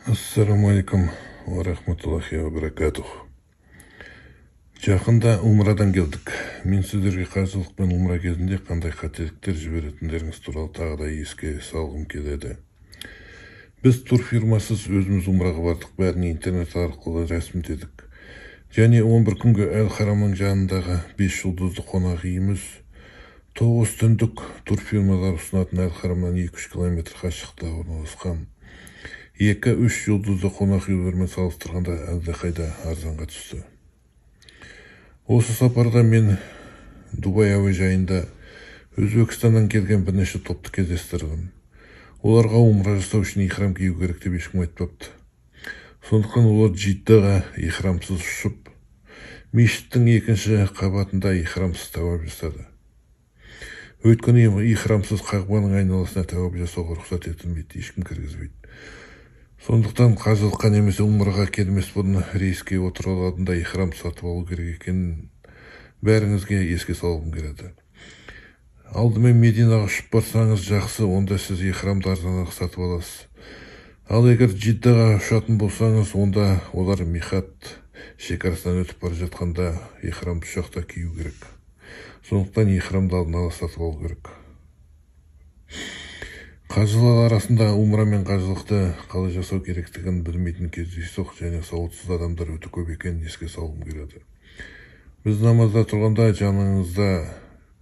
Ассаламу алейкум ва рахматуллахи ва баракатух. Жақында умрадан келдік. Мен сіздерге қажылық пен умра кезінде қандай қателіктер жіберетіндеріңіз туралы тағы да еске салғым келеді. Біз турфирмасыз өзіміз умраға бардық, бәрін интернет арқылы рәсімдедік. Және 11 күнгі Әл-Харамның жанындағы 5 жұлдызды қонақ үйіміз 9 түндік турфирмалар ұсынатын Әл-Харамнан 2-3 километр қашықтықта орналасқан. 2-3 жұлдызды қонақ үйлермен салыстырғанда әлдеқайда арзанға түсті. Осы сапарда мен Дубай әуежайында Өзбекстаннан келген бірнеше топты кездестірдім. Оларға умра жасау үшін ихрам кию керек деп ешкім айтпапты. Сондықтан олар Джиддаға ихрамсыз ұшып, мешіттің екінші қабатында ихрамсыз тәуап жасады. Өйткені ихрамсыз Қағбаның айналасына тәуап жасауға рұқсат етілмейді, ешкім кіргізбейді. Сондықтан қажылыққа немесе умраға келмес бұрын рейске отырар алдында ихрам сатып алу керек екенін бәріңізге еске салғым келеді. Алдымен Мединаға ұшып барсаңыз жақсы, онда сіз ихрамды арзанырақ сатып аласыз. Ал егер Джиддаға ұшатын болсаңыз, онда олар Михат шекарасынан өтіп бара жатқанда ихрамды ұшақта кию керек. Сондықтан ихрамды алдын ала сатып алу керек. Қажылар арасында умра мен қажылықты қалай жасау керектігін білмейтін кездейсоқ және сауатсыз адамдар өте көп екенін еске салғым келеді. Біз намазда тұрғанда жаныңызда,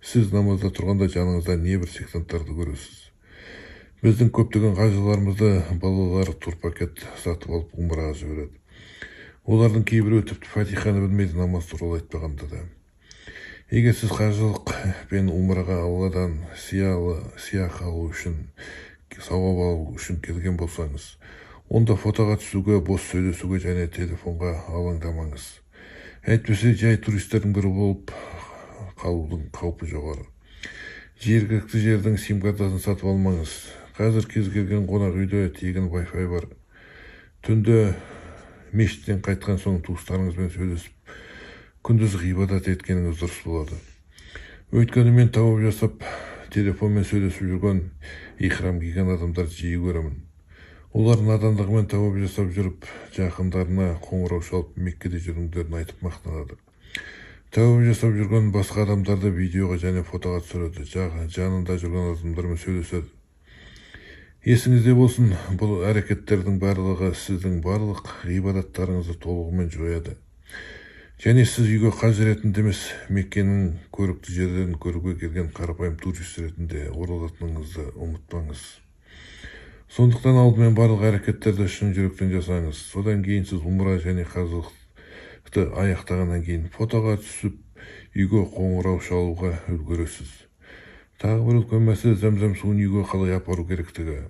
сіз намазда тұрғанда жаныңызда небір сектанттарды көресіз. Біздің көптеген қажыларымызды балалар турпакет сатып алып умраға жібереді. Олардың кейбіреуі тіпті Фатиханы білмейді, намаз туралы айтпағанда да. Егер сіз қажылық пен умраға Алладан сыйақы алу үшін, сауап алу үшін келген болсаңыз, онда фотоға түсуге, бос сөйлесуге және телефонға алаңдамаңыз. Әйтпесе жай туристердің бірі болып қалудың қаупі жоғары. Жергілікті жердің сим-картасын сатып алмаңыз. Қазір кез келген қонақ үйде тегін Wi-Fi бар. Түнде мешіттен қайтқан соң туыстарыңызбен сөйлесіп, күндіз ғибадат еткеніңіз дұрыс болады. Өйткені мен тауып жасап, телефонмен сөйлесіп жүрген ихрам киген адамдарды жиі көремін. Олар надандығымен тауып жасап жүріп, жақындарына қоңырау шалып, Меккеде жүргендерін айтып мақтанады. Тауып жасап жүрген басқа адамдарды видеоға және фотоға түсіреді, жанында жүрген адамдармен сөйлеседі. Есіңізде болсын, бұл әрекеттердің барлығы сіздің барлық ғибадаттарыңызды толығымен жояды. Және сіз үйге қажы ретінде емес, Меккенің көрікті жерлерін көруге келген қарапайым турист ретінде оралатыныңызды ұмытпаңыз. Сондықтан алдымен барлық әрекеттерді шын жүректен жасаңыз. Содан кейін сіз умра және қажылықты аяқтағаннан кейін фотоға түсіп, үйге қоңырау шалуға үлгересіз. Тағы бір үлкен мәселе зәмзәм суын үйге қалай апару керектігі.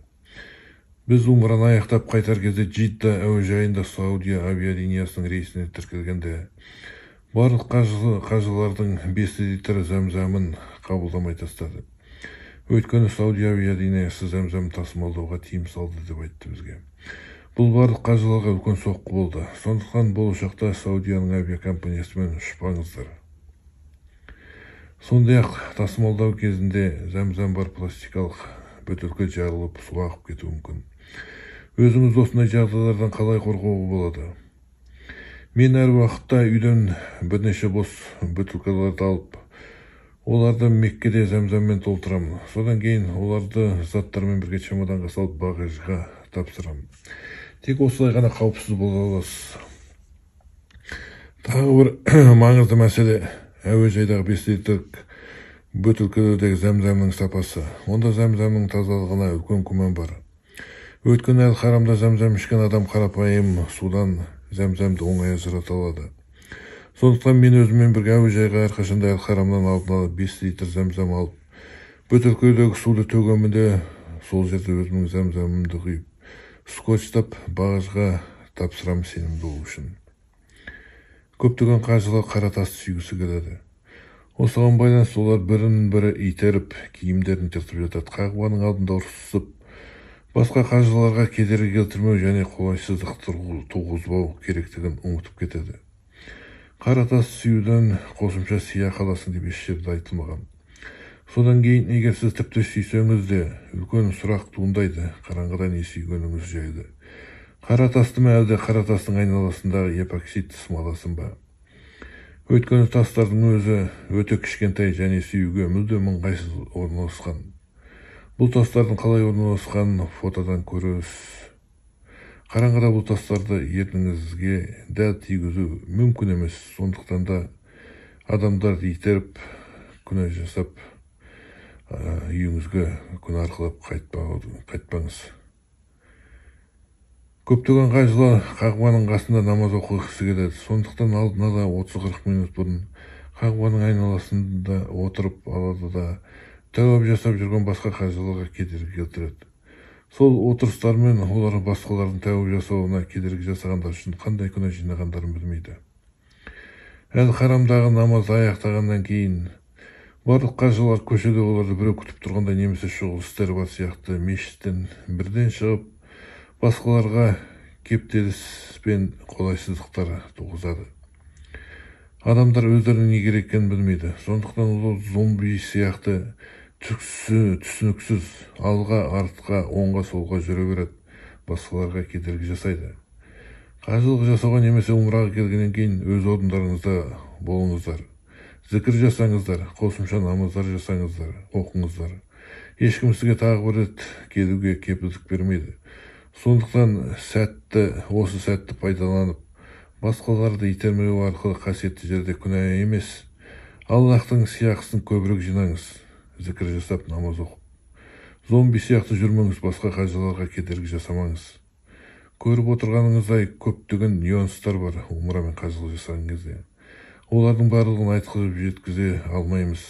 Біз умраны аяқтап қайтар кезде Джидда әуежайында Саудия авиалиниясының рейсіне тіркелгенде барлық қажылардың 5 литр зәмзәмін қабылдамай тастады. Өйткені Саудия авиалиниясы зәмзәм тасымалдауға тыйым салды деп айтты бізге. Бұл барлық қажыларға үлкен соққы болды. Сондықтан болашақта Саудияның авиакомпаниясымен ұшпаңыздар. Сондай-ақ тасымалдау кезінде зәмзәм бар пластикалық бөтелке жарылып, су ағып кетуі мүмкін. Өзіңіз осындай жағдайлардан қалай қорғауға болады? Мен әр уақытта үйден бірнеше бос бөтелкелерді алып, оларды Меккеде зәмзәммен толтырамын. Содан кейін оларды заттармен бірге чемоданға салып багажға тапсырамын. Тек осылай ғана қауіпсіз бола аласыз. Тағы бір маңызды мәселе әуежайдағы 5 литрлік бөтелкелердегі зәмзәмнің сапасы. Онда зәмзәмнің тазалығына үлкен күмән бар. Өйткені Әл-Харамда зәмзәм ішкен адам қарапайым судан зәмзәмді оңай ажырата алады. Сондықтан мен өзіммен бірге әуежайға әрқашанда Әл-Харамнан алдын ала 5 литр зәмзәм алып, бөтелкедегі суды төгемін де сол жерде өзімнің зәмзәмімді құйып, скотчтап багажға тапсырамын сенімді болу үшін. Көптеген қажылар қара тасты сүйгісі келеді. Осыған байланысты олар бірін-бірі итеріп, киімдерін жыртып жатады. Қағбаның алдында ұрсысып, басқа қажыларға кедергі келтірмеу және қолайсыздық туғызбау керектігін ұмытып кетеді. Қара тас сүюден қосымша сыйақы аласың деп еш жерде айтылмаған. Содан кейін егер сіз тіпті сүйсеңіз де үлкен сұрақ туындайды, қараңғыда не сүйгеніңіз жайлы. Қара тасты ма, әлде қара тастың айналасындағы эпоксид смоласын ба? Өйткені тастардың өзі өте кішкентай және сүюге мүлдем ыңғайсыз орналасқан. Бұл тастардың қалай орналасқанын фотодан көресіз. Қараңғыда бұл тастарды ерніңізге дәл тигізу мүмкін емес. Сондықтан да адамдарды итеріп, күнә жасап, үйіңізге күнә арқалап қайтпаңыз. Көптеген қажылар Қағбаның қасында намаз оқығысы келеді. Сондықтан алдын ала 30-40 минут бұрын Қағбаның айналасында отырып алады да, тәуап жасап жүрген басқа қажыларға кедергі келтіреді. Сол отырыстармен олар басқалардың тәуап жасауына кедергі жасағандар үшін қандай күнә жинағандарын білмейді. Әл-Харамдағы намазды аяқтағаннан кейін барлық қажылар көшеде оларды біреу күтіп тұрғандай немесе шұғыл істері бар сияқты мешіттен бірден шығып, басқаларға кептеліс пен қолайсыздықтар туғызады. Адамдар өздерінің не керек екенін білмейді. Сондықтан олар зомби сияқты түсініксіз алға, артқа, оңға, солға жүре береді, басқаларға кедергі жасайды. Қажылық жасауға немесе умраға келгеннен кейін өз орындарыңызда болыңыздар. Зікір жасаңыздар, қосымша намаздар жасаңыздар, оқыңыздар. Ешкім сізге тағы бір рет келуге кепілдік бермейді. Сондықтан осы сәтті пайдаланып, басқаларды итермелеу арқылы қасиетті жерде күнә емес, Аллахтың сыйақысын көбірек жинаңыз, зікір жасап, намаз оқып. Зомби сияқты жүрмеңіз, басқа қажыларға кедергі жасамаңыз. Көріп отырғаныңыздай көптеген нюанстар бар умра мен қажылық жасаған кезде. Олардың барлығын айтқызып жеткізе алмаймыз.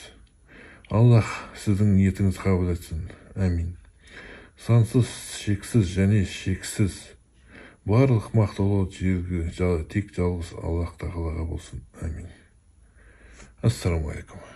Аллах сіздің ниетіңізді қабыл етсін. Әмин. Сансыз, шексіз және шексіз барлық мақтаулы тек жалғыз Аллах тағалаға болсын. Әмин. Ассаламу алейкум.